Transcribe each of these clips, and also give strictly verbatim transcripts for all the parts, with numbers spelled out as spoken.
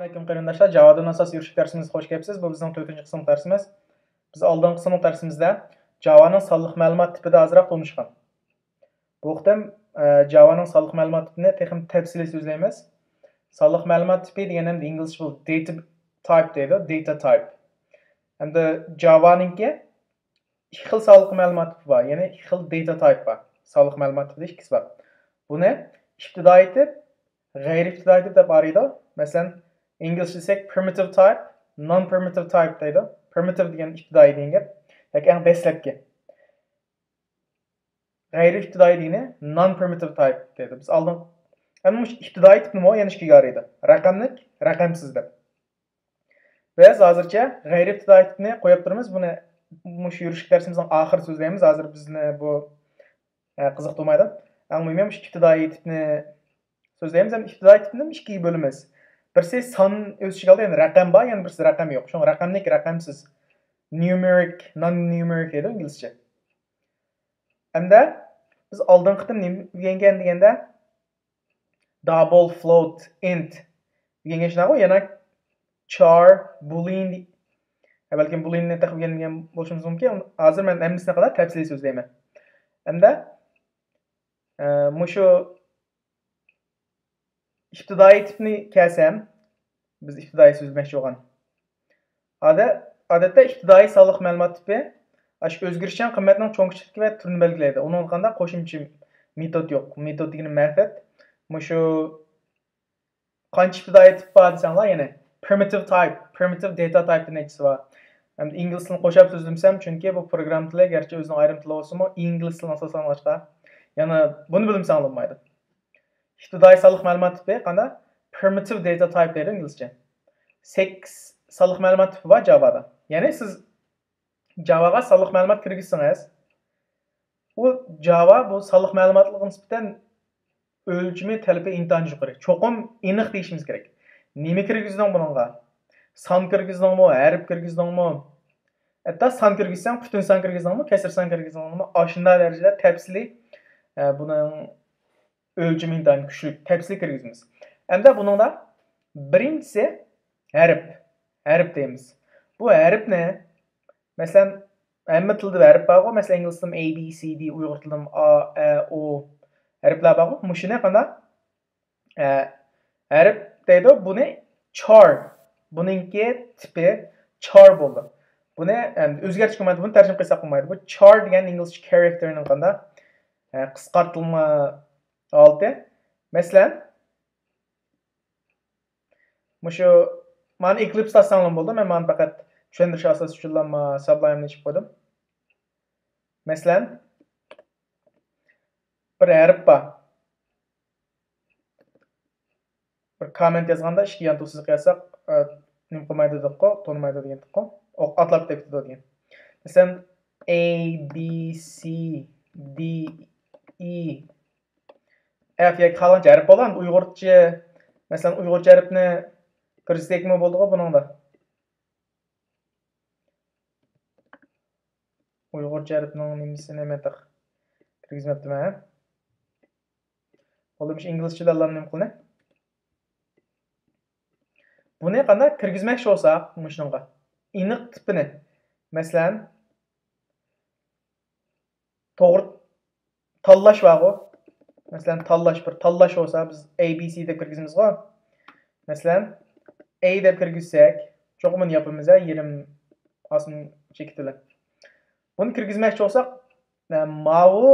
ئەلەيكۇم قېرىنداشلار، جاۋادىن ئاساس يۈرۈشلۈك دەرسىمىزگە خوش كەپسىز. بۇ بىزنىڭ تۆتىنچى قىسىم دەرسىمىز. بىز ئالدىنقى قىسىملىق دەرسىمىزدە جاۋانىڭ سانلىق مەلۇمات تىپىدا ئازراق تونۇشقان. بۇ قېتىم، ئە، جاۋانىڭ سانلىق مەلۇمات تىپىنى تېخىمۇ تەپسىلىي سۆزلەيمىز. سانلىق مەلۇمات تىپى دېگەن ئەمدى ئىنگلىزچە بۇ داتا تايپ دەيدۇ، داتا تايپ. ئەمدى جاۋانىڭكى ئىككى خىل سانلىق مەلۇمات تىپى بار، يەنى ئىككى خىل داتا تايپ بار. سانلىق مەلۇمات تىپىدە ئىككىسى بار. بۇنى ئىپتىدائىي تىپ، غەيرىي ئىپتىدائىي تىپ دەپ ئايرىيدۇ. مەسىلەن، ئىنگلىزچە دېسەك، primitive type، non-primitive type دەيدۇ. Primitive دېگەن ئىپتىدائىي دېگەن گەپ، ياكى ئەڭ دەسلەپكى. غەيرىي ئىپتىدائىي دېگىنى non-primitive type دەيدۇ. بىز ئالدىن، ئەمما مۇشۇ ئىپتىدائىي تىپنىمۇ يەنە ئىككىگە ئايرىيدۇ. رەقەملىك، رەقەمسىز دەپ. بىز ھازىرچە غەيرىي ئىپتىدائىي تىپنى قويۇپ تۇرىمىز. بۇنى مۇشۇ يۈرۈشلۈك دەرسىمىزنىڭ ئاخىرىدا سۆزلەيمىز. ھازىر بىزنى بۇ، ئە، قىزىقتۇرمايدۇ. ئەڭ مۇھىمى مۇشۇ ئىپتىدائىي تىپنى سۆزلەيمىز ھەم ئىپتىدائىي تىپنى ئىككىگە بۆلىمىز. بىرسى سان ئۆز ئىچىگە ئالىدۇ، يەنى رەقەم بار، يەنە بىرسى رەقەم يوق. شۇڭا رەقەملىك، رەقەمسىز. Numeric، non-numeric دەيدۇ ئىنگلىزچە. ھەمدە بىز ئالدىنقى قېتىم نېمە ئۆگەنگەن دېگەندە، double، float، int ئۆگەنگەن شۇنداقمۇ؟ يەنە char، boolean، ھە، بەلكىم booleanنى تېخى ئۆگەنمىگەن بولۇشىمىز مۇمكىن. ھازىر مەن ھەممىسىنى قەدەر تەپسىلىي سۆزلەيمەن. ھەمدە، ئە، مۇشۇ ئىپتىدائىي تىپنى كەلسەم، بىز ئىپتىدائىي سۆزلىمەكچى بولغان. ئادە-، ئادەتتە ئىپتىدائىي سانلىق مەلۇمات تىپى ئاشۇ ئۆزگىرىشچان قىممەتنىڭ چوڭ-كىچىكلىكى ۋە تۈرىنى بەلگىلەيدۇ. ئۇنىڭغا قانداق قوشۇمچە مېتود يوق. مېتود دېگىنى مېتود. مۇشۇ قانچە ئىپتىدائىي تىپ بار دېسەڭلار، يەنى primitive type، primitive data type دە نەچچىسى بار. ئەمدى ئىنگلىز تىلىنى قوشاپ سۆزلىمىسەم، چۈنكى بۇ پروگرامما تىلى گەرچە ئۆزىنىڭ ئايرىم تىلى بولسىمۇ، ئىنگلىز تىلىنى ئاساسلانغاچقا، يەنە بۇنى بىلمىسەڭلار بولمايدۇ. ئىپتىدائىي سانلىق مەلۇمات تىپى قانداق؟ Primitive data type دەيدۇ ئىنگلىزچە. سەككىز سانلىق مەلۇمات تىپى بار جاۋادا. يەنى سىز جاۋاغا سانلىق مەلۇمات كىرگۈزسىڭىز، ئۇ جاۋا بۇ سانلىق مەلۇماتلارغا نىسبەتەن ئۆلچىمى، تەلىپى ئىنتايىن يۇقىرى. چوقۇم ئېنىق دېيىشىمىز كېرەك. نېمە كىرگۈزدۈڭ بۇنىڭغا؟ سان كىرگۈزدۈڭمۇ، ھەرپ كىرگۈزدۈڭمۇ؟ ھەتتا سان كىرگۈزسەڭ، پۈتۈن سان كىرگۈزدۈڭمۇ، كەسىر سان كىرگۈزدۈڭمۇ، ئاشۇنداق دەرىجىدە تەپسىلىي، ئە، بۇنىڭ ئۆلچىمى ئىنتايىن كۈچلۈك، تەپسىلىي كىرگۈزىمىز. ئەمدى بۇنىڭدا بىرىنچىسى ھەرپ. ھەرپ دەيمىز. بۇ ھەرپنى، مەسىلەن، ھەممە تىلدا ھەرپ بارغۇ، مەسىلەن، ئىنگلىز تىلىدا A B C D، ئۇيغۇر تىلىدا ئا، ئە، ئو ھەرپلەر بارغۇ. مۇشۇنى قانداق؟ ئە، ھەرپ دەيدۇ، بۇنى char، بۇنىڭكى تىپى char بولىدۇ. بۇنى، ئەم، ئۆزگەرتكىلى بولمايدۇ، بۇنى تەرجىمە قىلساق بولمايدۇ. بۇ char دېگەن ئىنگلىزچە characterنىڭ قانداق؟ ئە، قىسقارتىلما ھالىتى. مەسىلەن، مۇشۇ، مانا ئېكلىپس ئاچساڭلار بولىدۇ. مەن مانا پەقەت چۈشەندۈرۈش ئاساسى ئۈچۈنلا ما سابلايمنى ئېچىپ قويدۇم. مەسىلەن، بىر ھەرپ بار. بىر كوممېنت يازغاندا ئىككى يانتۇ سىزىق يازساق، ئە، نېمە قىلمايدۇ دېدۇققۇ، تونۇمايدۇ دېگەنتۇققۇ. ئوق ئاتلاپ كېتىپ كېتىدۇ دېگەن. مەسىلەن، A B C D E F ياكى خالىغانچە ھەرپ بولغان ئۇيغۇرچە، مەسىلەن، ئۇيغۇرچە ھەرپنى كىرگۈزسەكمۇ بولىدىغۇ بۇنىڭدا. ئۇيغۇرچە ھەرپنىڭ نېمىسىنى مەن تېخى كىرگۈزمەپتىمەن. بولدى، مۇشۇ ئىنگلىزچە بىلەن نېمە قىلىمەن؟ بۇنى قانداق كىرگۈزمەكچى بولساق، مۇشۇنىڭغا ئېنىق تىپىنى، مەسىلەن، توغرا تاللاش بارغۇ. مەسىلەن، تاللاش، بىر تاللاش بولسا، بىز A B C دەپ كىرگۈزىمىزغۇ. مەسىلەن، A دەپ كىرگۈزسەك، چوقۇم بۇنى ياپىمىز، ھە، يېرىم ئاسما چېكىت بىلەن. بۇنى كىرگۈزمەكچى بولساق، مە-، ماۋۇ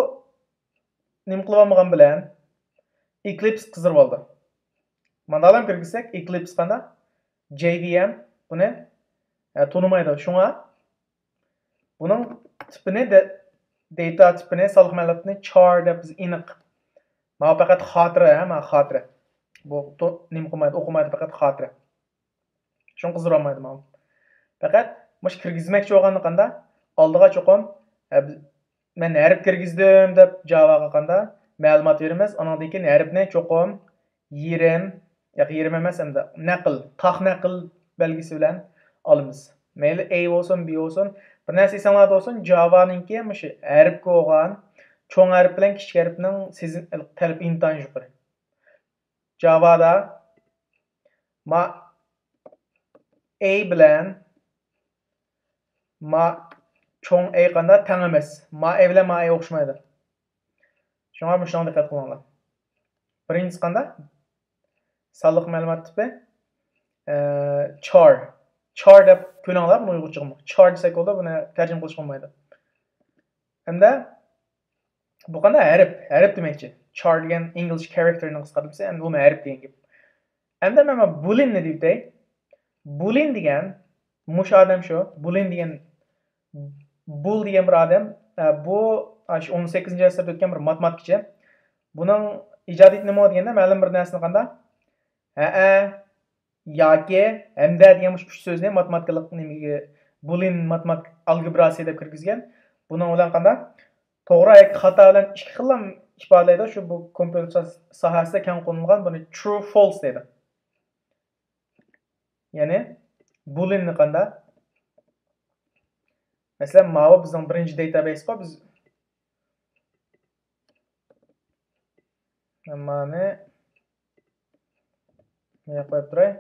نېمە قىلىۋالمىغان بىلەن ئېكلىپس قىزىرىۋالدى. مانداقلام كىرگۈزسەك، ئېكلىپس قانداق؟ جەي ۋى ئېم بۇنى، ئە، تونۇمايدۇ. شۇڭا بۇنىڭ تىپىنى دە-، داتا تىپىنى، سانلىق مەلۇماتنى char دەپ بىز ئېنىق. ماۋۇ پەقەت خاتىرە، ھە، مانا خاتىرە. بۇ تو-، نېمە قىلمايدۇ، ئوقۇمايدۇ، پەقەت خاتىرە. شۇڭا قىزدۇرالمايدۇ ماۋۇ. پەقەت مۇشۇ كىرگۈزمەكچى بولغاندا قاندا ئالدىغا چوقۇم، ئە، بىز، مەن ھەرپ كىرگۈزدۈم دەپ جاۋاغا قاندا مەلۇمات بېرىمىز. ئانىڭدىن كېيىن ھەرپنى چوقۇم يېرىم، ياق، يېرىم ئەمەس، ئەمدى نەقىل، تاق نەقىل بەلگىسى بىلەن ئالىمىز. مەيلى A بولسۇن، B بولسۇن، بىر نەرسە ئېسىڭلاردا بولسۇن، جاۋانىڭكى مۇشۇ ھەرپكە بولغان، چوڭ ھەرپ بىلەن كىچىك ھەرپنىڭ سېزىم-، تەلىپى ئىنتايىن يۇقىرى. جاۋادا ما-، A بىلەن ما چوڭ A قاندا تەڭ ئەمەس. ما A بىلەن ما A ئوخشىمايدۇ. شۇڭا مۇشۇنىڭغا دىققەت قىلىڭلار. بىرىنچىسى قاندا؟ سانلىق مەلۇمات تىپى، ئە، char. Char دەپ كۆرۈڭلار بۇنى ئۇيغۇرچىغىمۇ. Char دېسەك بولىدۇ، بۇنى تەرجىمە قىلىش بولمايدۇ. ئەمدى بۇ قاندا؟ ھەرپ، ھەرپ دېمەكچى. Char دېگەن English character نىڭ قىسقارتمىسى، ئەمدى بۇمۇ ھەرپ دېگەن گەپ. ئەمدى مەن بۇلىننى دېيىۋېتەي. بۇلىن دېگەن مۇشۇ ئادەم شۇ. بۇلىن دېگەن، بۇل دېگەن بىر ئادەم. ئە، بۇ، ئاشۇ ئون سەككىزىنچى ئەسىردە ئۆتكەن بىر ماتېماتىكچى. بۇنىڭ ئىجادىيىتى نېمە دېگەندە، مەلۇم بىر نەرسىنى قاندا؟ ھەئە، ياكى، ھەمدە دېگەن مۇشۇ ئۈچ سۆزنى ماتېماتىكىلىق نېمىگە، بۇلىن ماتېماتىك ئالگېبراسى دەپ كىرگۈزگەن. بۇنىڭ بىلەن قاندا؟ توغرا ياكى خاتا بىلەن ئىككى خىللا ئىپادىلەيدۇ. شۇ بۇ كومپيۇتېر سا-، ساھەسىدە كەڭ قوللىنىلغان، بۇنى true، false دەيدۇ. يەنى بۇلىننى قاندا؟ مەسىلەن، ماۋۇ بىزنىڭ بىرىنچى داتابەيسقۇ، بىز مانى مۇياققا قويۇپ تۇراي.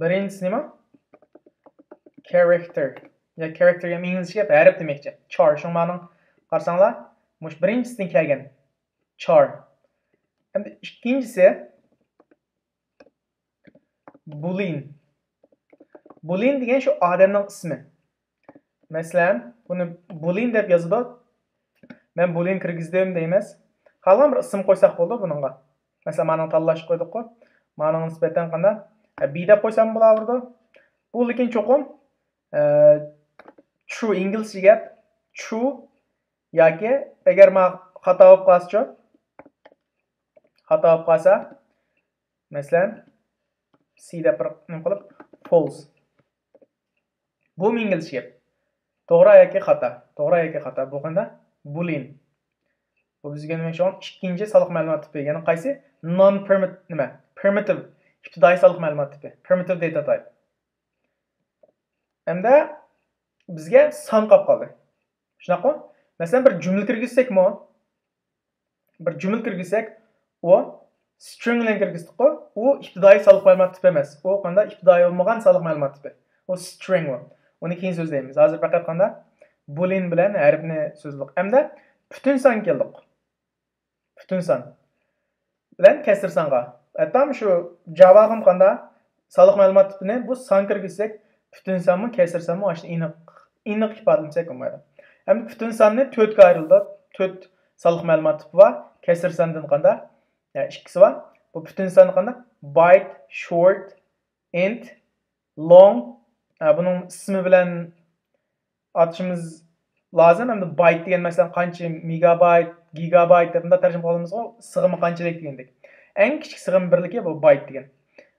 بىرىنچىسى نېمە؟ Character. يا character يا ئىنگلىزچە گەپ ھەرپ دېمەكچى. Char. شۇڭا مانىڭ قارىساڭلار، مۇشۇ بىرىنچىسىدىن كەلگەن. Char. ئەمدى ئىككىنچىسى بۇلىن. بۇلىن دېگەن شۇ ئادەمنىڭ ئىسمى. مەسىلەن، بۇنى بۇلىن دەپ يازىدۇ. مەن بۇلىن كىرگۈزدۈم دەيمىز. خالىغان بىر ئىسىم قويساق بولىدۇ بۇنىڭغا. مەسىلەن، مانىڭ تاللاش قويدۇققۇ. مانىڭغا نىسبەتەن قانداق؟ ھە، B دەپ قويسام بولاۋېرىدۇ. بۇ لېكىن چوقۇم، ئە، true، ئىنگلىزچە گەپ. True ياكى ئەگەر ما خاتا بولۇپ قالسىچۇ؟ خاتا بولۇپ قالسا، مەسىلەن، C دەپ بىر نېمە قىلىپ، false. بۇمۇ ئىنگلىزچە گەپ. توغرا ياكى خاتا، توغرا ياكى خاتا. بۇ قانداق؟ بۇلىن. بۇ بىزگە نېمە؟ شۇڭا ئىككىنچى سانلىق مەلۇمات تىپى. يەنى قايسى؟ Non-primit-، نېمە؟ Primitive. ئىپتىدائىي سانلىق مەلۇمات تىپى. Primitive data type. ئەمدى بىزگە سان قاپ قالدى. شۇنداققۇ؟ مەسىلەن، بىر جۈملە كىرگۈزسەكمۇ، بىر جۈملە كىرگۈزسەك، ئۇ string بىلەن كىرگۈزدۇققۇ، ئۇ ئىپتىدائىي سانلىق مەلۇمات تىپى ئەمەس. ئۇ قانداق؟ ئىپتىدائىي بولمىغان سانلىق مەلۇمات تىپى. ئۇ string ئۇ. ئۇنى كېيىن سۆزلەيمىز. ھازىر پەقەت قانداق؟ بۇلىن بىلەن ھەرپنى سۆزلىدۇق. ئەمدى پۈتۈن سانغا كەلدۇق. پۈتۈن سان بىلەن كەسىر سانغا. ھەتتا شۇ جاۋاغىمۇ قانداق؟ سانلىق مەلۇمات تىپىنى بۇ سان كىرگۈزسەك، پۈتۈن سانمۇ، كەسىر سانمۇ ئاشۇنى ئېنىق، ئېنىق ئىپادىلىمىسەك بولمايدۇ. ئەمدى پۈتۈن ساننى تۆتكە ئايرىلدى. تۆت سانلىق مەلۇمات تىپى بار. كەسىر ساندىن قانداق؟ يا، ئىككىسى بار. بۇ پۈتۈن سان قانداق؟ Byte، short، int، long. ھە، بۇنىڭ ئىسمى بىلەن ئاتىشىمىز لازىم. ئەمدى بايت دېگەن، مەسىلەن، قانچە مېگابايت، گىگابايت دەپ مۇنداق تەرجىمە قىلىمىزغۇ، سىغىمى قانچىلىك دېگەندەك. ئەڭ كىچىك سىغىم بىرلىكى بۇ بايت دېگەن.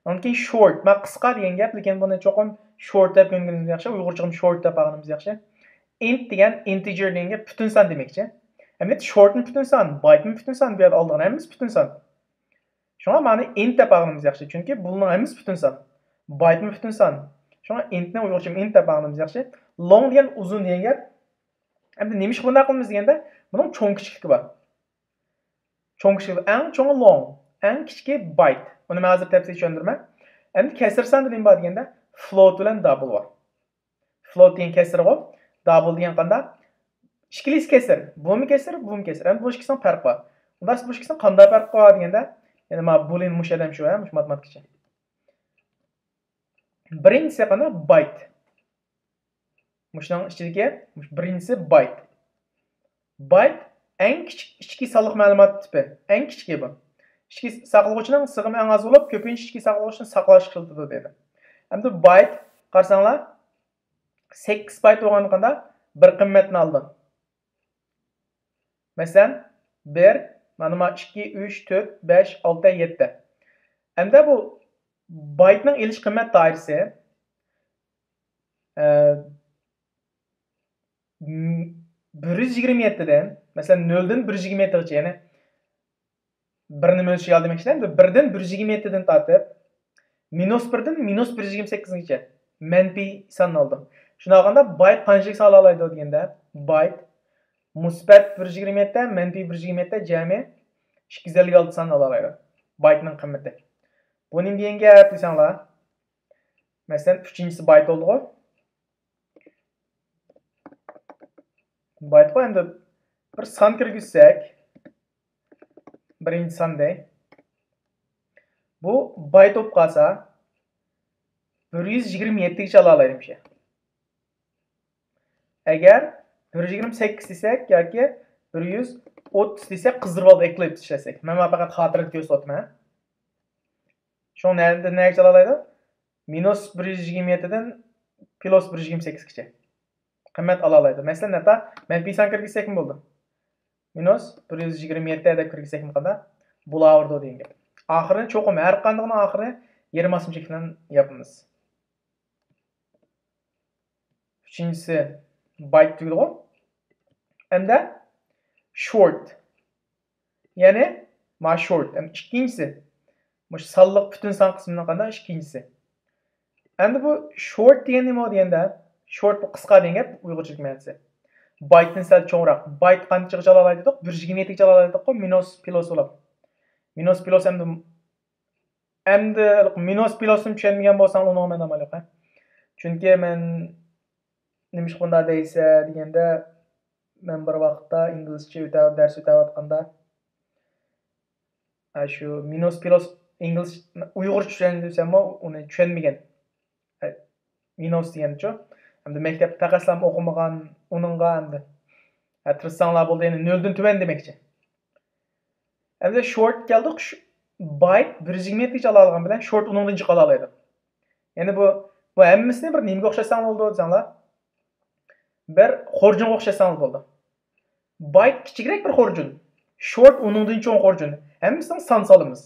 ئاندىن كېيىن شورت، مانا قىسقا دېگەن گەپ، لېكىن بۇنى چوقۇم شورت دەپ كۆنگىنىمىز ياخشى، ئۇيغۇرچىغىمۇ شورت دەپ ئالغىنىمىز ياخشى. ئىنت دېگەن، ئىنتىجېر دېگەن گەپ پۈتۈن سان دېمەكچى. ئەمەلىيەتتە شورتمۇ پۈتۈن سان، بايتمۇ پۈتۈن سان، بۇ يەردە ئالىدىغان ھەممىسى پۈتۈن سان. شۇڭا مانى ئىنت دەپ ئالغىنىمىز ياخشى، چۈنكى بۇلارنىڭ ھەممىسى پۈتۈن سان. بايتمۇ پۈتۈن سان. شۇڭا ئىنتنى ئۇيغۇرچە ئىنت دەپ ئالغىنىمىز ياخشى. لوڭ دېگەن ئۇزۇن دېگەن گەپ. ئەمدى نېمىشقا بۇنداق قىلىمىز دېگەندە، بۇنىڭ چوڭ كىچىكلىكى بار. چوڭ كىچىكلىكى، ئەڭ چوڭى لوڭ، ئەڭ كىچىكى بايت. ئۇنى مەن ھازىر تەپسىلىي چۈشەندۈرىمەن. ئەمدى كەسىر ساندا نېمە بار دېگەندە، فلوت بىلەن دابل بار. فلوت دېگەن كەسىرغۇ، دابل دېگەن قانداق؟ ئىككىلىسى كەسىر. بۇمۇ كەسىر، بۇمۇ كەسىر. ئەمدى بۇ ئىككىسىنىڭ پەرقى بار. ئۇنداق بۇ ئىككىسىنىڭ قانداق پەرقى بار دېگەندە، يەنى مانا بۇلىن مۇشۇ ئادەم شۇ، ھە، مۇشۇ ماتېماتىكىچى. بىرىنچىسى قانداق؟ بايت. مۇشۇنىڭ ئىچىدىكى بىرىنچىسى بايت. بايت ئەڭ كىچىك ئىچكى سانلىق مەلۇمات تىپى. ئەڭ كىچىكى بۇ. ئىچكى ساقلىغۇچىنىڭ سىغىمى ئەڭ ئاز بولۇپ، كۆپىنچە ئىچكى ساقلىغۇچنى ساقلاشقا ئىشلىتىدۇ دېدى. ئەمدى بايت قارىساڭلار، سەككىز بايت بولغاندا بىر قىممەتنى ئالىدۇ. مەسىلەن، بىر، مانا ما ئىككى، ئۈچ، تۆت، بەش، ئالتە، يەتتە. ئەمدى بۇ بايتنىڭ ئېلىش قىممەت دائىرىسى، ئە، م-، بىر يۈز يىگىرمە يەتتىدىن، مەسىلەن، نۆلدىن بىر يۈز يىگىرمە يەتتىگىچە، يەنى بىرنى مۆلچەرگە ئال دېمەكچىدە، بىردىن بىر يۈز يىگىرمە يەتتىدىن تارتىپ، مىنۇس بىردىن مىنۇس بىر يۈز يىگىرمە سەككىزگىچە مەنپىي ساننى ئالدىم. شۇنداق قىلغاندا بايت قانچىلىك سان ئالالايدۇ دېگەندە، بايت مۇسبەت بىر يۈز يىگىرمە يەتتە، مەنپىي بىر يۈز يىگىرمە يەتتە جەمئىي ئىككى يۈز ئەللىك ئالتە سان ئالالايدۇ. بايتنىڭ قىممىتى. بۇ نېمە دېگەن گەپ دېسەڭلار، مەسىلەن، ئۈچىنچىسى بايت بولدىغۇ. بايتقا ئەمدى بىر سان كىرگۈزسەك، بىرىنچى سان دەي. بۇ بايت بولۇپ قالسا، بىر يۈز يىگىرمە يەتتىگىچە ئالالايدۇ مۇشۇ. ئەگەر بىر يۈز يىگىرمە سەككىز دېسەك ياكى بىر يۈز ئوتتۇز دېسەك، قىزدۇرۇۋالدى، ئېكلىپس ئىشلەتسەك. مەن مانا پەقەت خاتىرىدە كۆرسىتىۋاتىمەن. شۇڭا نەدىن نەگىچە ئالالايدۇ؟ مىنۇس بىر يۈز يىگىرمە يەتتىدىن پلۇس بىر يۈز يىگىرمە سەككىزگىچە قىممەت ئالالايدۇ. مەسىلەن، ھەتتا مەنپىي سان كىرگۈزسەكمۇ بولىدۇ. مىنۇس بىر يۈز يىگىرمە يەتتە دەپ كىرگۈزسەكمۇ قانداق؟ بولاۋېرىدۇ دېگەن گەپ. ئاخىرىنى چوقۇم ھەر قاندىقىنىڭ ئاخىرىنى يېرىم ئاسما چېكى بىلەن ياپىمىز. ئۈچىنچىسى بايت تۈگىدىغۇ. ئەمدى شورت. يەنى ما شورت. ئەمدى ئىككىنچىسى. مۇشۇ سانلىق پۈتۈن سان قىسمىنىڭ قانداق ئىككىنچىسى. ئەمدى بۇ شورت دېگەن نېمە دېگەندە، شورت بۇ قىسقا دېگەن گەپ ئۇيغۇرچىلىك مەنىسى. بايتتىن سەل چوڭراق. بايت قانچىغىچە ئالالايدۇق؟ بىر يۈز يىگىرمە يەتتىگىچە ئالالايدۇققۇ، مىنۇس پلۇس بولۇپ. مىنۇس پلۇس ئەمدى، ئەمدى مىنۇس پلۇسنى چۈشەنمىگەن بولساڭ، ئۇنىڭغا مەن ئامال يوق، ھە. چۈنكى مەن نېمىشقا بۇنداق دەيسە دېگەندە، مەن بىر ۋاقىتتا ئىنگلىزچە ئۆتە-، دەرس ئۆتەۋاتقاندا، ئاشۇ مىنۇس پلۇس ئىنگلىز، ئۇيغۇرچە چۈشەندۈرسەممۇ ئۇنى چۈشەنمىگەن. ئە، مىنۇس دېگەنچۇ؟ ئەمدى مەكتەپتە تەخەسسۇسلارمۇ ئوقۇمىغان، ئۇنىڭغا ئەمدى، ئە، تىرىشساڭلار بولدى، يەنى نۆلدىن تۆۋەن دېمەكچى. ئەمدى شورت كەلدۇق، بايت بىر يۈز يىگىرمە يەتتىگىچە ئالالىغان بىلەن شورت ئۇنىڭدىن جىق ئالالايدۇ. يەنى بۇ، بۇ ھەممىسىنى بىر نېمىگە ئوخشاتساڭ بولىدۇ دېسەڭلار، بىر خۇرجۇنغا ئوخشاتساڭلار بولىدۇ. بايت كىچىكرەك بىر خۇرجۇن، شورت ئۇنىڭدىن چوڭ خۇرجۇن. ھەممىسىنىڭ سان سالىمىز.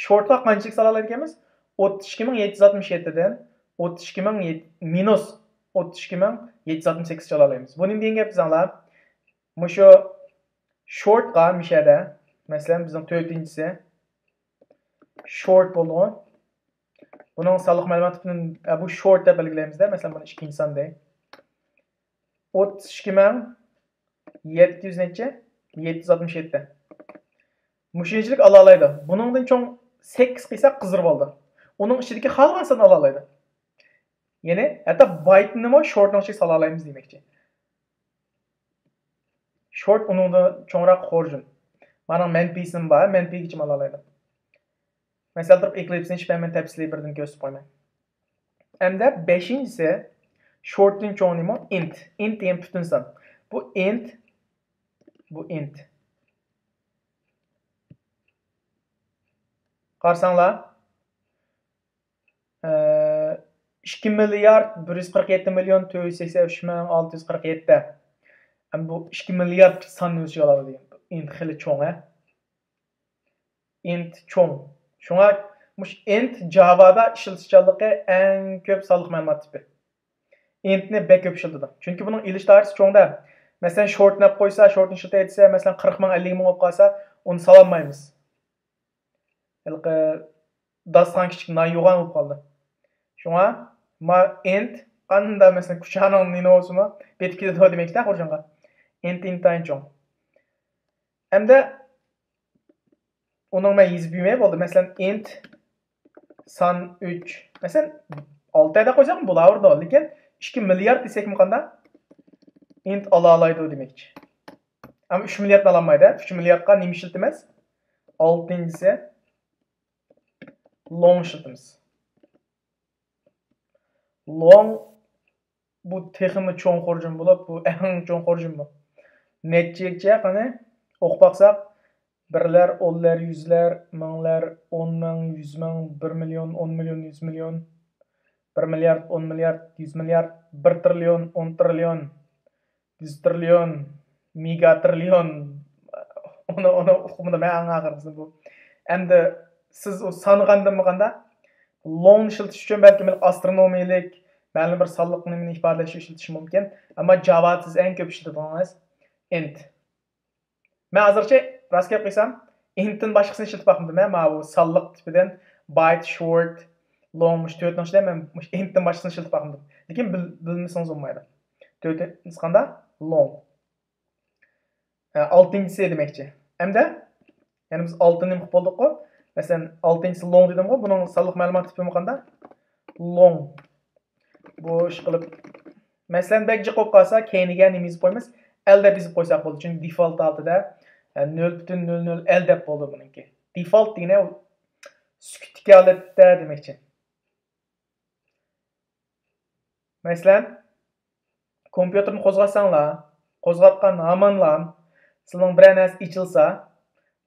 شورتقا قانچىلىك سالالايدىكەنمىز؟ ئوتتۇز ئىككى مىڭ يەتتە يۈز ئاتمىش يەتتىدىن، ئوتتۇز ئىككى مىڭ، مىنۇس ئوتتۇز ئىككى مىڭ يەتتە يۈز ئاتمىش سەككىزچە ئالالايمىز. بۇ نېمە دېگەن گەپ دېسەڭلار؟ مۇشۇ شورتقا مىشەدە، مەسىلەن، بىزنىڭ تۆتىنچىسى شورت بولدىغۇ. بۇنىڭ سانلىق مەلۇمات تىپىنى، ئە، بۇ شورت دەپ بەلگىلەيمىز-دە، مەسىلەن، بۇنى ئىككىنچى سان دەي. ئوتتۇز ئىككى مىڭ يەتتە يۈز نەچچە؟ يەتتە يۈز ئاتمىش يەتتە. مۇشۇنچىلىك ئالالايدۇ. بۇنىڭدىن چوڭ سەككىز قىلساق قىزدۇرۇۋالىدۇ. ئۇنىڭ ئىچىدىكى خالىغان ساننى ئالالايدۇ. يەنى ھەتتا بايتنىمۇ شورتنىڭ ئىچىگە سالالايمىز دېمەكچى. شورت ئۇنىڭدا چوڭراق خۇرجۇن. مانا مەنپىيسىمۇ بار، مەنپىيگىچىمۇ ئالالايدۇ. مەسىلەن، تۇرۇپ ئېكلىپسنى ئېچىپ مەن تەپسىلىي بىردىن كۆرسىتىپ قويىمەن. ئەمدى بەشىنچىسى، شورتتىن چوڭ نېمە؟ ئىنت. ئىنت دېگەن پۈتۈن سان. بۇ ئىنت، بۇ ئىنت. قارىساڭلار، ئىككى مىليارد بىر يۈز قىرىق يەتتە مىليون تۆت يۈز سەكسەن ئۈچ مىڭ ئالتە يۈز قىرىق يەتتە. ئەمما بۇ ئىككى مىليارد ساننى ئۆز ئىچىگە ئالىدۇ دېگەن. ئىنت خېلى چوڭ، ھە؟ ئىنت چوڭ. شۇڭا مۇشۇ ئىنت جاۋادا ئىشلىتىشچانلىقى ئەڭ كۆپ سانلىق مەلۇمات تىپى. ئىنتنى بەك كۆپ ئىشلىتىدۇ. چۈنكى بۇنىڭ ئېلىش دائىرىسى چوڭ-دە. مەسىلەن، شورت دەپ قويسا، شورتنى ئىشلىتەي دېسە، مەسىلەن، قىرىق مىڭ، ئەللىك مىڭ بولۇپ قالسا، ئۇنى سالالمايمىز. ھېلىقى داستىخان كىچىك نان يوغان بولۇپ قالدى. شۇڭا ما ئىنت قانداق، مەسىلەن، كۇچانىڭ نېنى بولسىمۇ پېتىپ كېتىدۇ دېمەكچىدە خۇرجۇنغا. ئىنت ئىنتايىن چوڭ. ئەمدى ئۇنىڭ مەن يېزىپ يۈرمەي بولدى. مەسىلەن، ئىنت سان ئۈچ. مەسىلەن، ئالتە دەپ قويساقمۇ بولاۋېرىدۇ. لېكىن ئىككى مىليارد دېسەكمۇ قانداق؟ ئىنت ئالالايدۇ دېمەكچى. ئەمما ئۈچ مىلياردنى ئالالمايدۇ. ئۈچ مىلياردقا نېمە ئىشلىتىمىز؟ ئالتىنچىسى، لونگ ئىشلىتىمىز. لونگ بۇ تېخىمۇ چوڭ خۇرجۇن بولۇپ، بۇ ئەڭ چوڭ خۇرجۇن بۇ. نەچچىگىچە قېنى ئوقۇپ باقساق، بىرلەر، ئونلار، يۈزلەر، مىڭلار، ئون مىڭ، يۈز مىڭ، بىر مىليون، ئون مىليون، يۈز مىليون، بىر مىليارد، ئون مىليارد، يۈز مىليارد، بىر تىرىليون، ئون تىرىليون، يۈز تىرىليون، مېگا تىرىليون، ئۇنى، ئۇنى ئۇقمىدىم مەن ئەڭ ئاخىرقىسىنى بۇ. ئەمدى سىز ئۇ سانىغاندىنمۇ قاندا، لونگنى ئىشلىتىش ئۈچۈن بەلكىم ئاسترونومىيەلىك مەلۇم بىر سانلىق نېمىنى ئىپادىلەش ئۈچۈن ئىشلىتىشى مۇمكىن. ئەمما جاۋادا سىز ئەڭ كۆپ ئىشلىتىدىغىنىڭىز ئىنت. مەن ھازىرچە راست گەپ قىلسام، ئىنتتىن باشقىسىنى ئىشلىتىپ باقمىدىم. مەن ماۋۇ سانلىق تىپىدىن بايت، شورت، لونگ، مۇشۇ تۆتىنىڭ ئىچىدە مەن مۇشۇ ئىنتتىن باشقىسىنى ئىشلىتىپ باقمىدىم. لېكىن بىل-، بىلمىسىڭىز بولمايدۇ. تۆتىنچىسى قانداق؟ لونگ. ئە، ئالتىنچىسى دېمەكچى. ئەمدى يەنى بىز ئالتىنى نېمە قىلىپ بولدۇققۇ؟ مەسىلەن، ئالتىنچىسى لونگ دېدىمغۇ، بۇنىڭ سانلىق مەلۇمات تىپىمۇ قانداق؟ لونگ. بۇ ئىشقىلىپ، مەسىلەن، بەك جىق بولۇپ قالسا، كەينىگە نېمە يېزىپ قويىمىز؟ ئەل دەپ يېزىپ قويساق بولىدۇ. چۈنكى دېفالت ھالىتىدە، ئە، نۆل پۈتۈن نۆل نۆل ئەل دەپ بولىدۇ بۇنىڭكى. دېفالت دېگىنى سۈكۈتتىكى ھالەتتە دېمەكچى. مەسىلەن، كومپيۇتېرنى قوزغاتساڭلار، قوزغاتقان ھامانلا سىلىنىڭ بىرەر نەرسە ئېچىلسا،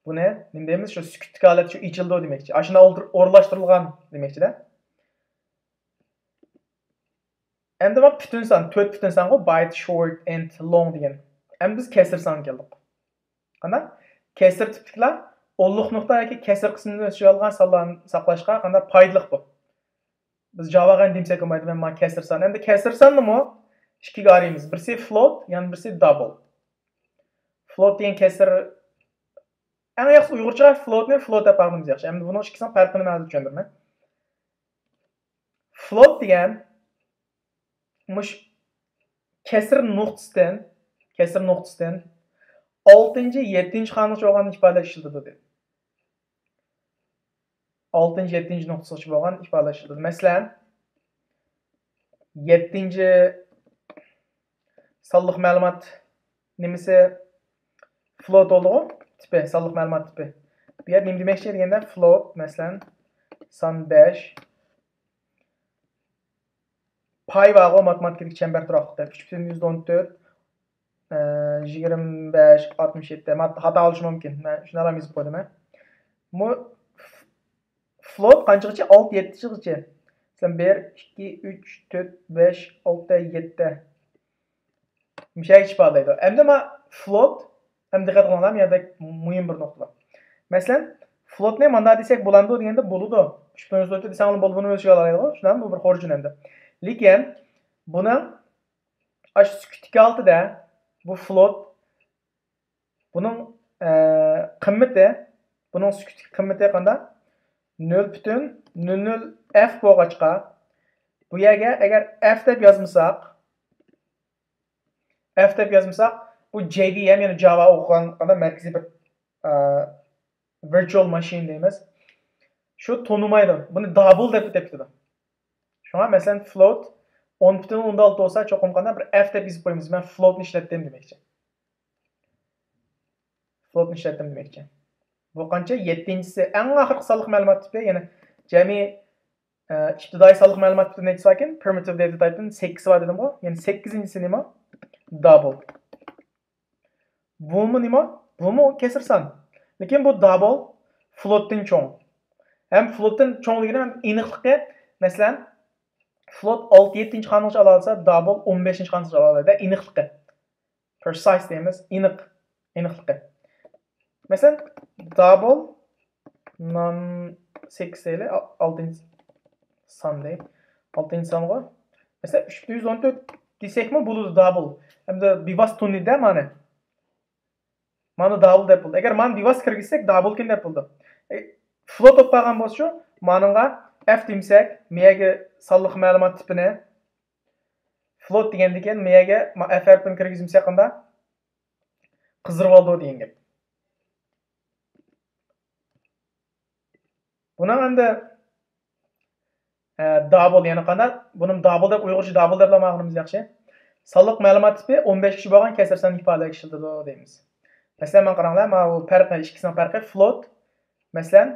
بۇنى نېمە دەيمىز؟ شۇ سۈكۈتتىكى ھالەت شۇ ئېچىلدى دېمەكچى. ئاشۇنداق ئولتۇر-، ئورۇنلاشتۇرۇلغان دېمەكچىدە. ئەمدى مانا پۈتۈن سان، تۆت پۈتۈن سانغۇ، بايت، شورت، ئېند، لونگ دېگەن. ئەمدى بىز كەسىر سانغا كەلدۇق. قانداق؟ كەسىر تىپلىكلار ئونلۇق نۇقتا ياكى كەسىر قىسمىنى ئۆز ئىچىگە ئالغان سانلارنى ساقلاشقا قانداق پايدىلىق بۇ. بىز جاۋاغا ئەمدى دېمىسەك بولمايدۇ، مەن مانا كەسىر سان. ئەمدى كەسىر ساننىمۇ ئىككىگە ئايرىيمىز. بىرسى فلوت، يەنە بىرسى دابل. فلوت دېگەن كەسىر، ئەڭ ياخشىسى ئۇيغۇرچە فلوتنى فلوت دەپ باققىنىمىز ياخشى. ئەمدى بۇنىڭ ئىككىسىنىڭ پەرقىنى مەن ھازىر چۈشەندۈرىمەن. فلوت دېگەن مۇش كەسىر نۇقتىسىدىن، كەسىر نۇقتىسىدىن ئالتىنچى، يەتتىنچى خانىغىچە بولغان ئىپادە ئىشلىتىدۇ دېدى. ئالتىنچى، يەتتىنچى نۇقتىسىغىچە بولغان ئىپادە ئىشلىتىدۇ. مەسىلەن، يەتتىنچى سانلىق مەلۇمات نېمىسى؟ فلوت بولدىغۇ؟ تىپى، سانلىق مەلۇمات تىپى. بۇ يەردە نېمە دېمەكچى دېگەندە، فلوت، مەسىلەن، سان بەش. پاي بارغۇ، ماتېماتىكىدىكى چەمبەر تۇراقلىقتا. ئۈچ پۈتۈن يۈزدىن ئون تۆت، ئە، يىگىرمە بەش، ئاتمىش يەتتە. مات-، خاتا بولۇشى مۇمكىن. مەن شۇنداقلا يېزىپ قويدۇم، ھە. بۇ فلوت قانچىغىچە؟ ئالتە، يەتتىچىغىچە. مەسىلەن، بىر، ئىككى، ئۈچ، تۆت، بەش، ئالتە، يەتتە. مۇشۇ يەرگىچە ئىپادىلەيدۇ. ئەمدى مانا فلوت، ئەمدى دىققەت قىلىڭلار، بۇ يەردە مۇھىم بىر نۇقتا بار. مەسىلەن، فلوتنى مانداق دېسەك بولامدۇ دېگەندە بولىدۇ. ئۈچ پۈتۈن يۈزدىن ئون تۆت دېسەڭلار بولىدۇ، بۇنى ئۆز ئىچىگە ئالالايدىغۇ. شۇنداقمۇ؟ بۇ بىر خۇرجۇن ئەمدى. لېكىن بۇنىڭ ئاشۇ سۈكۈتتىكى ھالىتىدە بۇ فلوت، بۇنىڭ، ئە، قىممىتى، بۇنىڭ سۈكۈتتىكى قىممىتى قانداق؟ نۆل پۈتۈن نۆل نۆل ئەف بولغاچقا، بۇ يەرگە ئەگەر ئەف دەپ يازمىساق، ئەف دەپ يازمىساق، بۇ جەي ۋى ئېم، يەنى جاۋا ئوقۇغان قانداق مەركىزىي بىر، ئە، ۋىرتۇئال ماشىنا دەيمىز. شۇ تونۇمايدۇ. بۇنى دابل دەپ ئېتىپ كېتىدۇ. شۇڭا، مەسىلەن، فلوت ئون پۈتۈن ئوندىن ئالتە بولسا، چوقۇم قانداق بىر ئەف دەپ يېزىپ قويىمىز. مەن فلوتنى ئىشلەتتىم دېمەكچى. فلوتنى ئىشلەتتىم دېمەكچى. بۇ قانچە؟ يەتتىنچىسى، ئەڭ ئاخىرقى سانلىق مەلۇمات تىپى، يەنى جەمئىي، ئە، ئىپتىدائىي سانلىق مەلۇمات تىپى نەچچە ساكىن؟ Primitive data type نىڭ سەككىزى بار دېدىمغۇ؟ يەنى سەككىزىنچىسى نېمە؟ دابل. بۇمۇ نېمە؟ بۇمۇ كەسىر سان. لېكىن بۇ دابل فلوتتىن چوڭ. ھەم فلوتتىن چوڭ دېگىنىم ھەم ئېنىقلىقى، مەسىلەن، فلوت ئالتە، يەتتىنچى خانىغىچە ئالالىسا، دابل ئون بەشىنچى خانىغىچە ئالالايدۇ. ئېنىقلىقى. پرېسايس دەيمىز، ئېنىق، ئېنىقلىقى. مەسىلەن، دابل نان سەككىز دەيلى، ئا-، ئالتىنچى سان دەي. ئالتىنچى سانغۇ. مەسىلەن، ئۈچ پۈتۈن يۈزدىن ئون تۆت دېسەكمۇ بولىدۇ، دابل. ئەمدى بىۋاسىتە تونۇيدۇ-دە مانى. مانا دابل دەپ بولدى. ئەگەر مانى بىۋاسىتە كىرگۈزسەك، دابلكىن دەپ بولىدۇ. ئە، فلوت بولۇپ قالغان بولسىچۇ، مانىڭغا ئەف دېمىسەك، مېيەگە سانلىق مەلۇمات تىپىنى فلوت دېگەندىكىن، مېيەگە ما-، ئەف ھەرپىنى كىرگۈزمىسەك قانداق؟ قىزىرىۋالىدۇ دېگەن گەپ. بۇنىڭ ئەمدى، ئە، دابل، يەنى قانداق؟ بۇنى دابل دەپ، ئۇيغۇرچە دابل دەپلا ماڭغىنىمىز ياخشى. سانلىق مەلۇمات تىپى ئون بەشكىچە بولغان كەسىر ساننى ئىپادىلەشكە ئىشلىتىلىدۇ دەيمىز. مەسىلەن، مانا قاراڭلار، مانا بۇ پەرقى، ئىككىسىنىڭ پەرقى فلوت. مەسىلەن،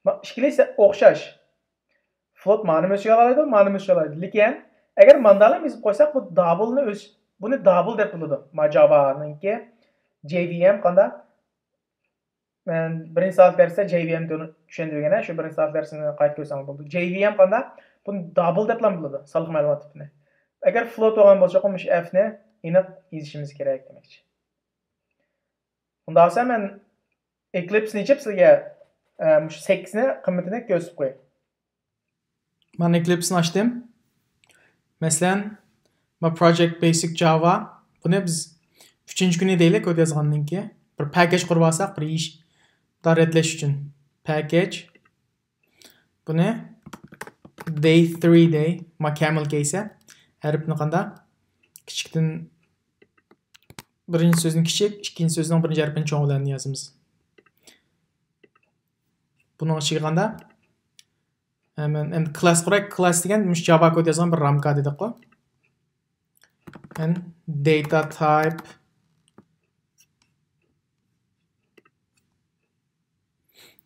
ما-، ئىككىلىسى ئوخشاش. فلوت مانىمۇ ئۆز ئىچىگە ئالالايدۇ، مانىمۇ ئۆز ئىچىگە ئالالايدۇ. لېكىن ئەگەر مانداقلا يېزىپ قويساق، بۇ دابلنى ئۆز-، بۇنى دابل دەپ بولىدۇ. ما جاۋانىڭكى جەي ۋى ئېم قانداق؟ مەن بىرىنچى سائەت دەرستە جەي ۋى ئېم تۈرىنى چۈشەندۈرگەن، شۇ بىرىنچى سائەت دەرسىنى قايتا كۆرسەڭلار بولىدۇ. جەي ۋى ئېم قانداق؟ بۇنى دابل دەپلا بولىدۇ، سانلىق مەلۇمات تىپىنى. ئەگەر فلوت بولغان بولسا، چوقۇم مۇشۇ ئەفنى ئېنىق يېزىشىمىز كېرەك دېمەكچى. ئۇنداق بولسا مەن ئېكلىپسنى ئېچىپ سىزگە، ئە، مۇشۇ سەككىزنى قىممىتىنى كۆرسىتىپ قوياي. مانا ئېكلىپسنى ئاچتىم. مەسىلەن، ما Project Basic Java. بۇنى بىز ئۈچىنچى كۈنى دەيلى، كود يازغاندىن كېيىن. بىر پاكەج قۇرۇپ ئالساق، بىر ئىش رەتلەش ئۈچۈن. پاكەج. بۇنى day three دەي. ما كامىل كەيسە. ھەرپنى قانداق؟ كىچىكتىن بىرىنچى سۆزنى كىچىك، ئىككىنچى سۆزنىڭ بىرىنچى ھەرپىنى چوڭ بىلەن يازىمىز. بۇنىڭ ئىچىگە قاندا؟ ئە، مەن ئەمدى كلاس قۇراي. كلاس دېگەن مۇشۇ جاۋا كود يازغان بىر رامكا دېدۇققۇ. And data type.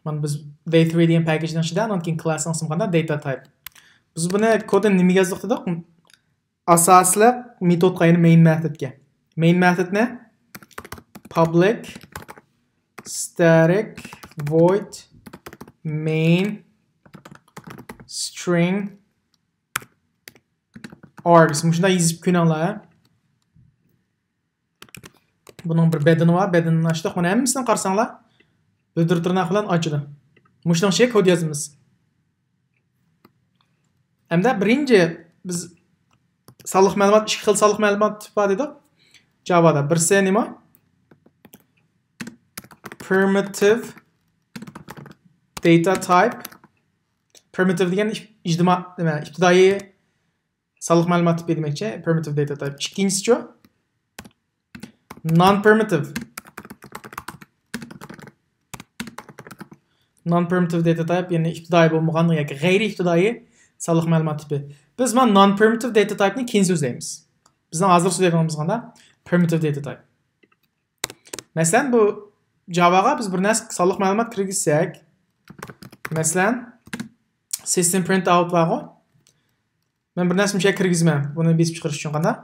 مانا بىز day three دېگەن پاكېجنىڭ ئىچىدە، ئاندىن كېيىن كلاسنىڭ ئىسمى قانداق؟ Data type. بىز بۇنى كودنى نېمىگە يازدۇق دېدۇق؟ ئاساسلىق مېتودقا، يەنى main methodكە. Main methodنى public static void main string args. مۇشۇنداق يېزىپ كۆرۈڭلار. بۇنىڭ بىر بەدىنى بار، بەدىنىنى ئاچتۇق. مانا ھەممىسىنى قارىساڭلار، بۈدۈر تىرناق بىلەن ئاچىدۇ. مۇشۇنىڭ ئىچىگە كود يازىمىز. ھەمدە بىرىنچى بىز سانلىق مەلۇمات، ئىككى خىل سانلىق مەلۇمات تىپى بار دېدۇق. جاۋادا بىرسى نېمە؟ Primitive data type. Primitive دېگەن ئىپ-، ئىجتىما-، نېمە، ئىپتىدائىي سانلىق مەلۇمات تىپى دېمەكچى، primitive data type. ئىككىنچىسىچۇ؟ Non-primitive. Non-primitive data type، يەنى ئىپتىدائىي بولمىغان ياكى غەيرىي ئىپتىدائىي سانلىق مەلۇمات تىپى. بىز مانا non-primitive data typeنى كېيىن سۆزلەيمىز. بىزنىڭ ھازىر سۆزلەيدىغىنىمىز قانداق؟ Primitive data type. مەسىلەن، بۇ جاۋاغا بىز بىر نەرسە سانلىق مەلۇمات كىرگۈزسەك، مەسىلەن، system print out بارغۇ. مەن بىر نەرسە مۇشۇ يەرگە كىرگۈزىمەن، بۇنى بېسىپ چىقىرىش ئۈچۈن قانداق؟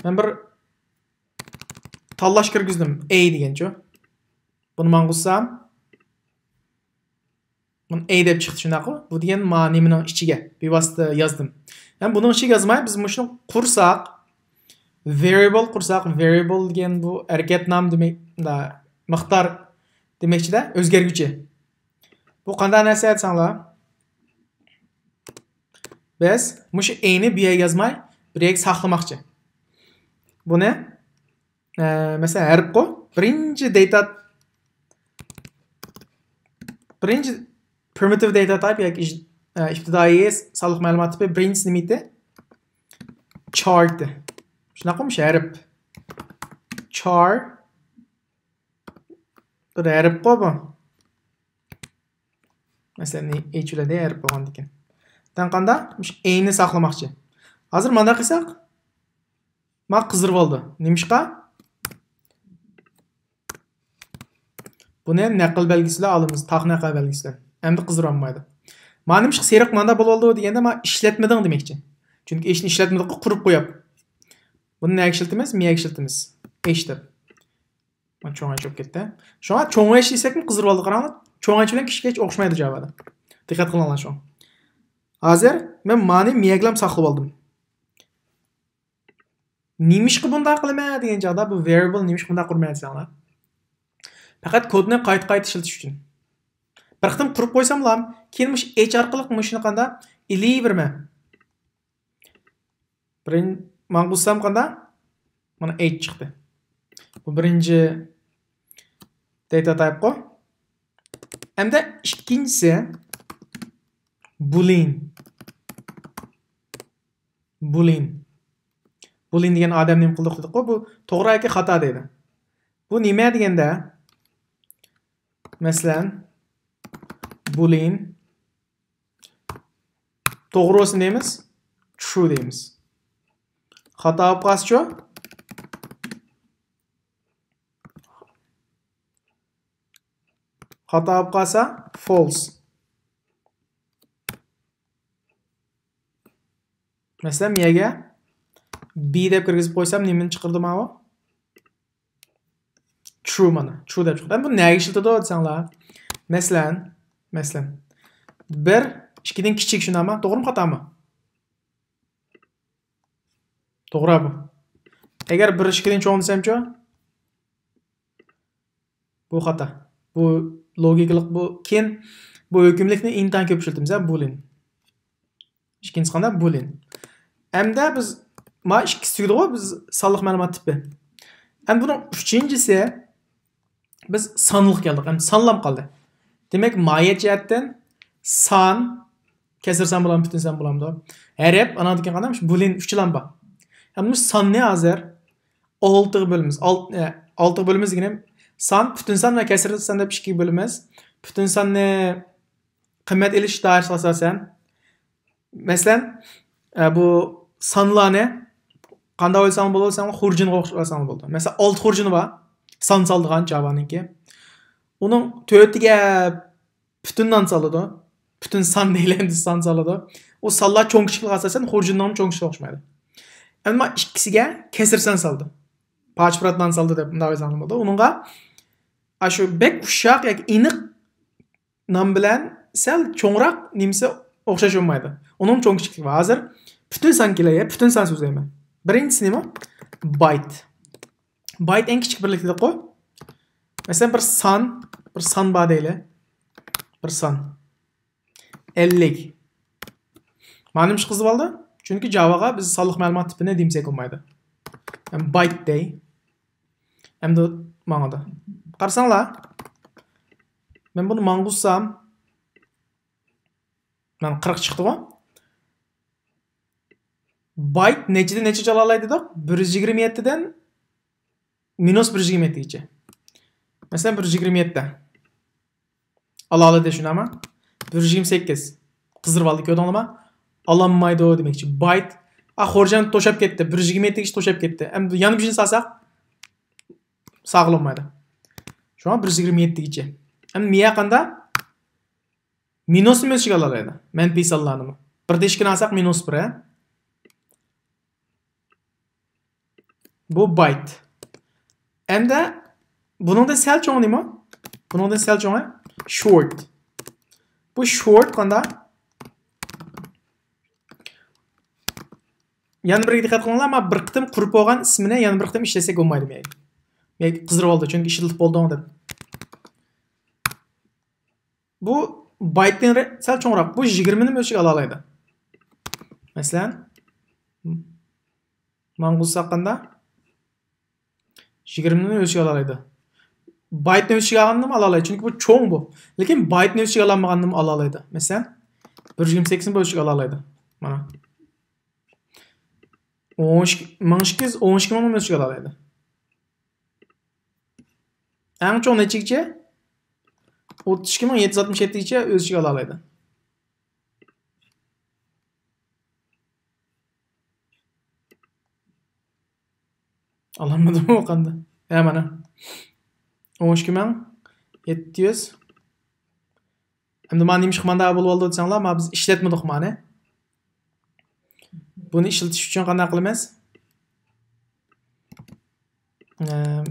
مەن بىر تاللاش كىرگۈزدۈم، A دېگەنچۇ. بۇنى ماڭغۇزسام، بۇنى A دەپ چىقتى، شۇنداققۇ؟ بۇ دېگەن ما نېمىنىڭ ئىچىگە بىۋاسىتە يازدىم. ھەم بۇنىڭ ئىچىگە يازماي، بىز مۇشۇنى قۇرساق، variable قۇرساق، variable دېگەن بۇ ھەرىكەت نام دېمەك، مۇنداق، مىقدار دېمەكچىدە، ئۆزگەرگۈچى. بۇ قانداق نەرسە دېسەڭلار؟ بىز مۇشۇ A نى بۇ يەرگە يازماي، بىر يەرگە ساقلىماقچى. بۇنى، ئە، مەسىلەن، ھەرپقۇ، بىرىنچى data، بىرىنچى primitive data type ياكى ئىج-، ئە، ئىپتىدائىي سانلىق مەلۇمات تىپى بىرىنچىسى نېمە ئىدى؟ Char ئىدى. شۇنداققۇ، مۇشۇ ھەرپ. Char بىر ھەرپقۇ بۇ. مەسىلەن، H بىلەن D ھەرپ بولغاندىكىن. دەڭ قاندا؟ مۇشۇ A نى ساقلىماقچى. ھازىر مانداق قىلساق، ما قىزىرىۋالدى. نېمىشقا؟ بۇنى نەقىل بەلگىسى بىلەن ئالىمىز، تاق نەقىل بەلگىسى بىلەن. ئەمدى قىزىرالمايدۇ. ما نېمىشقا سېرىق ماندا بولۇۋالدى دېگەندە، ما ئىشلەتمىدىڭ دېمەكچى. چۈنكى H نى ئىشلەتمىدۇققۇ، قۇرۇپ قويۇپ. بۇنى نەگە ئىشلىتىمىز؟ مىيەگە ئىشلىتىمىز. H دەپ. چوڭ ئېچ بولۇپ كەتتى. شۇڭا چوڭ ئېچ دېسەكمۇ قىزىرىۋالدى، قاراڭلار. چوڭ ئېچ بىلەن كىچىك ئېچ ئوخشىمايدۇ جاۋادا. دىققەت قىلىڭلار شۇڭا. ھازىر مەن مانى مىيەگلام ساقلىۋالدىم. نېمىشقا بۇنداق قىلىمەن دېگەن چاغدا، بۇ variable نېمىشقا بۇنداق قۇرىمەن دېسەڭلار. پەقەت كودنى قايتا-قايتا ئىشلىتىش ئۈچۈن. بىر قېتىم قۇرۇپ قويساملا، كېيىن مۇشۇ ئېچ ئارقىلىق مۇشۇنى قاندا ئېلىۋېرىمەن. بىرىن-، ماڭغۇزسام قاندا؟ مانا ئېچ چىقتى. بۇ بىرىنچى data typeقۇ. ئەمدى ئىككىنچىسى boolean. Boolean. Boolean دېگەن ئادەم نېمە قىلدۇق دېدۇققۇ؟ بۇ توغرا ياكى خاتا دەيدۇ. بۇ نېمە دېگەندە، مەسىلەن، boolean توغرا بولسا نېمە دەيمىز؟ True دەيمىز. خاتا بولۇپ قالسىچۇ؟ خاتا بولۇپ قالسا false. مەسىلەن، مەيەگە B دەپ كىرگۈزۈپ قويسام، نېمىنى چىقىرىدۇ ماۋۇ؟ True مانا. True دەپ چىقىدۇ. ئەمدى بۇ نەگە ئىشلىتىدۇ دېسەڭلار. مەسىلەن، مەسىلەن، بىر ئىككىدىن كىچىك، شۇنداقمۇ؟ توغرىمۇ، خاتامۇ؟ توغرا بۇ. ئەگەر بىر ئىككىدىن چوڭ دېسەمچۇ؟ بۇ خاتا. بۇ لوگىكىلىق، بۇ كېيىن بۇ ھۆكۈملۈكنى ئىنتايىن كۆپ ئىشلىتىمىز، ھە، boolean. ئىككىنچىسى قانداق؟ Boolean. ئەمدى بىز، ما ئىككىسى تۈگىدىغۇ، بىز سانلىق مەلۇمات تىپى. ئەمدى بۇنىڭ ئۈچىنچىسى، بىز سانلىق كەلدۇق، ئەمدى سانلام قالدى. دېمەك، ماھىيەت جەھەتتىن سان، كەسىر سان بولامدۇ، پۈتۈن سان بولامدۇ؟ ھەرپ، ئاناندىن كېيىن قانداق؟ Boolean ئۈچ لامبا. ئەمدى بۇ ساننى ھازىر ئالتىغا بۆلىمىز. ئالت-، ئە، ئالتىغا بۆلىمىز دېگىنىم سان، پۈتۈن سان ۋە كەسىر سان دەپ ئىككىگە بۆلىمىز. پۈتۈن ساننى قىممەت ئېلىش دائىرىسىگە ئاساسەن، مەسىلەن، ئە، بۇ سانلارنى قانداق ئويلىساڭ بولىدۇ، سەن خۇرجۇنغا ئوخشىتىۋالساڭ بولىدۇ. مەسىلەن، ئالتە خۇرجۇنى بار، سان سالىدىغان جاۋانىڭكى. ئۇنىڭ تۆتىگە پۈتۈن نان سالىدۇ. پۈتۈن سان دەيلى، ئەمدى سان سالىدۇ. ئۇ سانلار چوڭ كىچىكلىكىگە ئاساسەن خۇرجۇننىڭ چوڭ كىچىكلىكىگە ئوخشىمايدۇ. ئەمما ئىككىسىگە كەسىر سان سالىدۇ. پارچە پۇرات نان سالدى دەپ مۇنداق ئويلىساڭ بولىدۇ. ئۇنىڭغا ئاشۇ بەك ئۇششاق ياكى ئېنىق نان بىلەن سەل چوڭراق نېمىسى ئوخشاش بولمايدۇ. ئۇنىڭ چوڭ كىچىكلىكى بار. ھازىر پۈتۈن سان كېلەي، پۈتۈن سان سۆزلەيمەن. بىرىنچىسى نېمە؟ بايت. بايت ئەڭ كىچىك بىرلىك دېدۇققۇ. مەسىلەن، بىر سان، بىر سان بار دەيلى. بىر سان. ئەللىك. مانا نېمە ئىش قىزىۋالدى؟ چۈنكى جاۋاغا بىز سانلىق مەلۇمات تىپىنى دېمىسەك بولمايدۇ. يەنى بايت دەي. ئەمدى ماڭىدۇ. قارىساڭلار، مەن بۇنى ماڭغۇزسام، مانا قىرىق چىقتىغۇ. بايت نەچچىدىن نەچچىگىچە ئالالايدۇ دېدۇق؟ بىر يۈز يىگىرمە يەتتىدىن مىنۇس بىر يۈز يىگىرمە يەتتىگىچە. مەسىلەن، بىر يۈز يىگىرمە يەتتە. ئالالايدۇ، شۇنداقمۇ؟ بىر يۈز يىگىرمە سەككىز. قىزىرىۋالدى، كۆردۈڭلارمۇ؟ ئالالمايدۇ دېمەكچى. بايت. ئا، خورجان توشاپ كەتتى. بىر يۈز يىگىرمە يەتتىگىچە توشاپ كەتتى. ئەمدى يەنە بىرنى سالساق، ساغلىنمايدۇ. شۇڭا بىر يۈز يىگىرمە يەتتىگىچە. ئەمدى مىيە قاندا؟ مىنۇسنى ئۆز ئىچىگە ئالالايدۇ. مەنپىي سانلارنىمۇ. بىردە ئىككىنى ئالساق، مىنۇس بىر، ھە؟ بۇ بايت. ئەمدى بۇنىڭدىن سەل چوڭى نېمە؟ بۇنىڭدىن سەل چوڭى شورت. بۇ شورت قاندا؟ يەنە بىرگە دىققەت قىلىڭلار، مانا بىر قېتىم قۇرۇپ بولغان ئىسمىنى يەنە بىر قېتىم ئىشلەتسەك بولمايدۇ. ياكى قىزىرىۋالدى، چۈنكى ئىشلىتىپ بولدۇڭ دەپ. بۇ بايتتىن رە-، سەل چوڭراق. بۇ يىگىرمىنى ئۆز ئىچىگە ئالالايدۇ. مەسىلەن، ماڭغۇزساق قاندا؟ يىگىرمىنى ئۆز ئىچىگە ئالالايدۇ. بايتنى ئۆز ئىچىگە ئالغاندىمۇ ئالالايدۇ، چۈنكى بۇ چوڭ بۇ. لېكىن بايتنى ئۆز ئىچىگە ئالالمىغاندىمۇ ئالالايدۇ. مەسىلەن، بىر يۈز يىگىرمە سەككىزنى ئۆز ئىچىگە ئالالايدۇ. مانا. ئون ئىككى، مىڭ ئىككى يۈز، ئون ئىككى مىڭنى ئۆز ئىچىگە ئالالايدۇ. ئەڭ چوڭ نەچچىگىچە؟ ئوتتۇز ئىككى مىڭ يەتتە يۈز ئاتمىش يەتتىگىچە ئۆز ئىچىگە ئالالايدۇ. ئالالمىدىمۇ قاندا؟ ھە، مانا. ئون ئىككى مىڭ يەتتە يۈز. ئەمدى مانا نېمىشقا مانداق بولۇۋالدى دېسەڭلار، ما بىز ئىشلەتمىدۇق مانى. بۇنى ئىشلىتىش ئۈچۈن قانداق قىلىمىز؟ ئەم،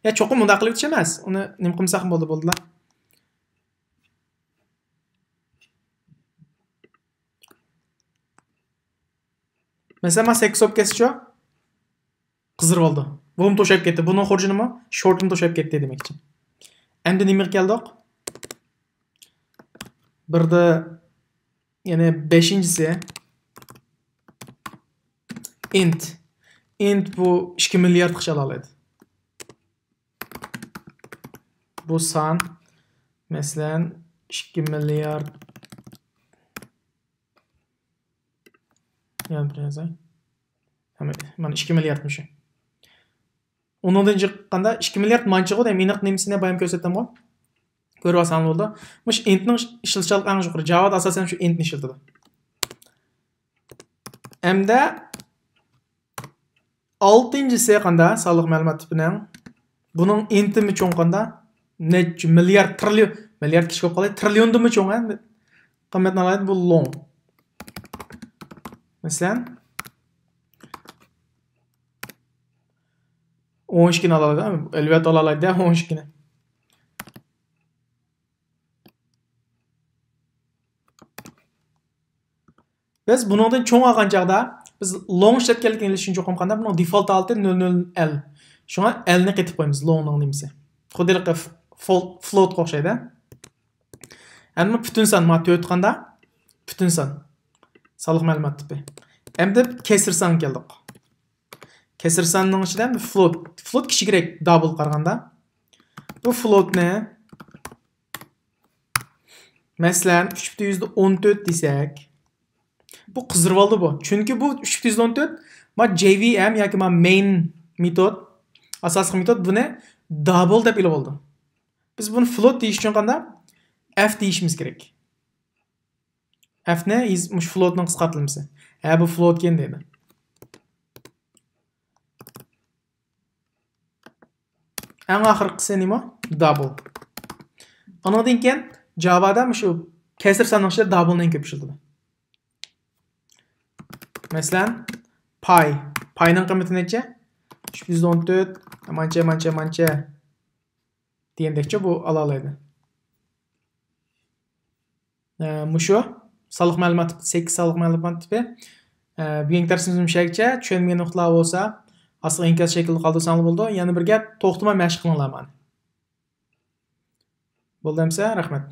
يا چوقۇم مۇنداق قىلىۋېتىش ئەمەس. ئۇنى نېمە قىلمىساقمۇ بولدى، بولدىلا. مەسىلەن، مانا سەككىز بولۇپ كەتسىچۇ؟ قىزىرىۋالدى. بۇمۇ توشاپ كەتتى. بۇنىڭ خۇرجۇنىمۇ، شورتىمۇ توشاپ كەتتى دېمەكچى. ئەمدى نېمىگە كەلدۇق؟ بىردە، يەنى بەشىنچىسى. ئىنت. ئىنت بۇ ئىككى مىلياردقىچە ئالالايدۇ. بۇ سان، مەسىلەن، ئىككى مىليارد. يەنە بىر يازاي. ھەممە، مانا ئىككى مىليارد مۇشۇ. ئۇنىڭدىن چىققاندا ئىككى مىليارد مانچىغۇ دەيمەن، ئېنىق نېمىسىنى بايام كۆرسەتتىمغۇ. كۆرۈۋالساڭلار بولىدۇ. مۇشۇ ئىنتنىڭ ئىشلىتىش ئەڭ يۇقىرى. جاۋادا ئاساسەن شۇ ئىنتنى ئىشلىتىدۇ. ئەمدى ئالتىنچىسى قاندا؟ سانلىق مەلۇمات تىپىنىڭ. بۇنىڭ ئىنتىمۇ چوڭ قاندا؟ نەچچە مىليارد، تىرىليون، مىليارد كىچىك بولۇپ قالدى، تىرىليوندىنمۇ چوڭ، ھە؟ قىممەتنى ئالالايدۇ، بۇ لونگ. مەسىلەن، ئون ئىككىنى ئالالايدۇ، ئەلۋەتتە ئالالايدۇ، ئون ئىككىنى. بىز بۇنىڭدىن چوڭ ئالغان چاغدا، بىز لونگ ئىشلەتكەنلىكىنى بىلىش ئۈچۈن چوقۇم قانداق؟ بۇنىڭ دېفولت ھالىتى نۆل نۆل ئەل. شۇڭا ئەلنى قېتىپ قويىمىز، لونگنىڭ نېمىسى. خۇددى ھېلىقى ف-، فول-، فلوتقا ئوخشايدۇ. ئەمما پۈتۈن سان، مانا تۆت قاندا؟ پۈتۈن سان. سانلىق مەلۇمات تىپى. ئەمدى كەسىر سانغا كەلدۇق. كەسىر ساننىڭ ئىچىدە فلوت. فلوت كىچىكرەك دابىلغا قارىغاندا. بۇ فلوتنى، مەسىلەن، ئۈچ پۈتۈن يۈزدە ئون تۆت دېسەك، بۇ قىزىرىۋالدى بۇ. چۈنكى بۇ ئۈچ پۈتۈن يۈزدە ئون تۆت، ما جي ۋى ئېم ياكى ما مەين مېتود، ئاساسلىق مېتود بۇنى دابل دەپ ئېلىپ بولدۇم. بىز بۇنى فلوت دېيىش ئۈچۈن قانداق؟ ئەف دېيىشىمىز كېرەك. ئەفنى مۇشۇ فلوتنىڭ قىسقارتىلمىسى. ھە، بۇ فلوتكەن دەيدۇ. ئەڭ ئاخىرقىسى نېمە؟ دابل. ئۇنىڭدىن كېيىن جاۋادا مۇشۇ كەسىر ساننىڭ ئىچىدە دابلنى كۆپ ئىشلىتىدۇ. مەسىلەن، پاي. پاينىڭ قىممىتى نەچچە؟ ئۈچ يۈز ئون تۆت، مانچە، مانچە، مانچە دېگەندەكچە بۇ ئالالايدۇ. ئە، مۇشۇ سانلىق مەلۇمات تىپى، سەككىز سانلىق مەلۇمات تىپى. ئە، بۈگۈنكى دەرسىمىز مۇشۇ يەرگىچە. چۈشەنمىگەن نۇقتىلار بولسا ئاستىغا ئىنكاس شەكلىدە قالدۇرساڭلار بولىدۇ. يەنە بىرگە توختىماي مەشىق قىلىڭلار مانا. بولدى ئەمسە، رەھمەت.